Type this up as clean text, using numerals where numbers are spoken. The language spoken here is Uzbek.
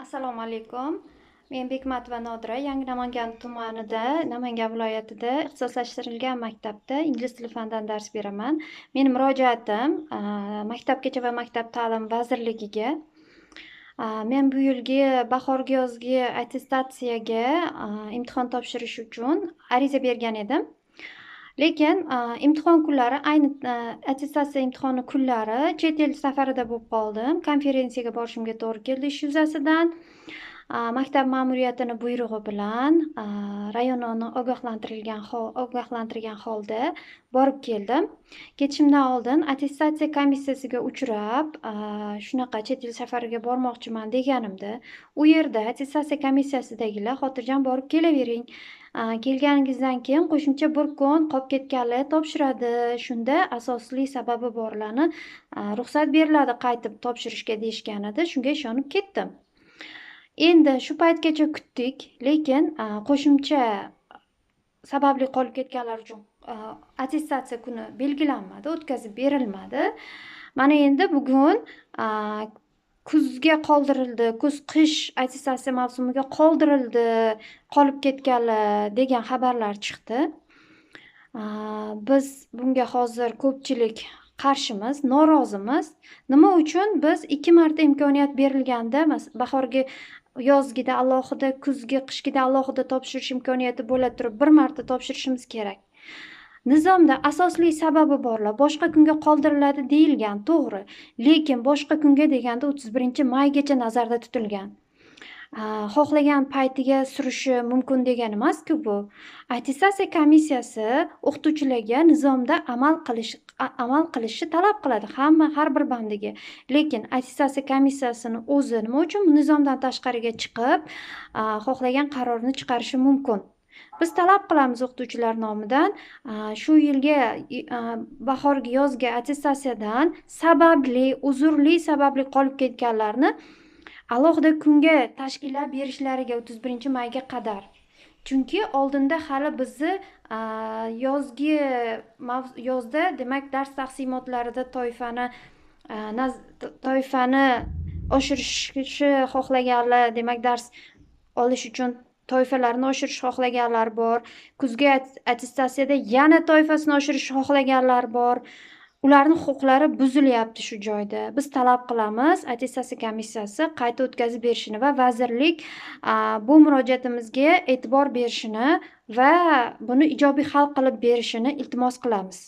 Assalomu alaykum. Men Bekmatova Nodira, Yangi Namangan tumanida, Namangan viloyatida ixtisoslashtirilgan maktabda ingliz tili fanidan dars beraman. Meni murojaatim Maktabgacha va maktab ta'limi vazirligiga. Men bu yilgi bahorgi yozgi attestatsiyaga imtihon topshirish uchun ariza bergan edim. Lekin imtihon kunlari, ayni attestatsiya imtihoni kunlari chet el safarida bo'lib qoldim. Konferensiyaga borishimga to'g'ri keldi ish yuzasidan. Maktab ma'muriyatini buyrug'i bilan rayononi ogohlantirgan holda borib keldim. Ketishimdan oldin attestatsiya komissiyasiga uchrab, shunaqa chet el safariga bormoqchiman deganimda, u yerda attestatsiya komissiyasidagilar xotirjam borib kelavering. Kelganingizdan keyin qo'shimcha bir kun qolib ketganlar topshiradi. Shunda asosli sababi borlarni ruxsat beriladi qaytib topshirishga deyishgan edi. Shunga ishonib ketdim. Endi shu paytgacha kutdik, lekin qo'shimcha sababli qolib ketganlar uchun attestatsiya kuni belgilanmadi, o'tkazib berilmadi. Mana endi bugun kuzga qoldirildi, kuz-qish attestatsiya mavsumiga qoldirildi, qolib ketganlar degan xabarlar chiqdi. Biz bunga hozir ko'pchilik qarshimiz, norozimiz. Nima uchun biz 2 marta imkoniyat berilganda, bahorgi yozgida alohida, kuzgi, qishgida alohida topshirish imkoniyati bo'la turib, bir marta topshirishimiz kerak? Nizomda asosli sababi borlar, boshqa kunga qoldiriladi deyilgan, to'g'ri. Lekin boshqa kunga deganda 31-maygacha nazarda tutilgan. Xohlagan paytiga surishi mumkin degani emas-ku bu. Attestatsiya komissiyasi o'qituvchilarga nizomda amal qilishni talab qiladi, har bir bandiga. Lekin attestatsiya komissiyasini o'zi nima uchun nizomdan tashqariga chiqib, xohlagan qarorni chiqarishi mumkin? Biz talab qilamiz o'qituvchilar nomidan, shu yilgi bahorgi yozgi attestatsiyadan sababli, uzrli sababli qolib ketganlarni alohida kunga tashkillab berishlariga 31-mayga qadar. Chunki oldinda hali bizni yozgi yozda, demak, dars taqsimotlarida toifani oshirishni xohlaganlar, demak, dars olish uchun toifalarni oshirish xohlaganlar bor. Kuzgi attestatsiyada yana toifasini oshirish xohlaganlar bor. Ularning huquqlari buzilyapti shu joyda. Biz talab qilamiz attestatsiya komissiyasi qayta o'tkazib berishini va vazirlik bu murojaatimizga e'tibor berishini va buni ijobiy hal qilib berishini iltimos qilamiz.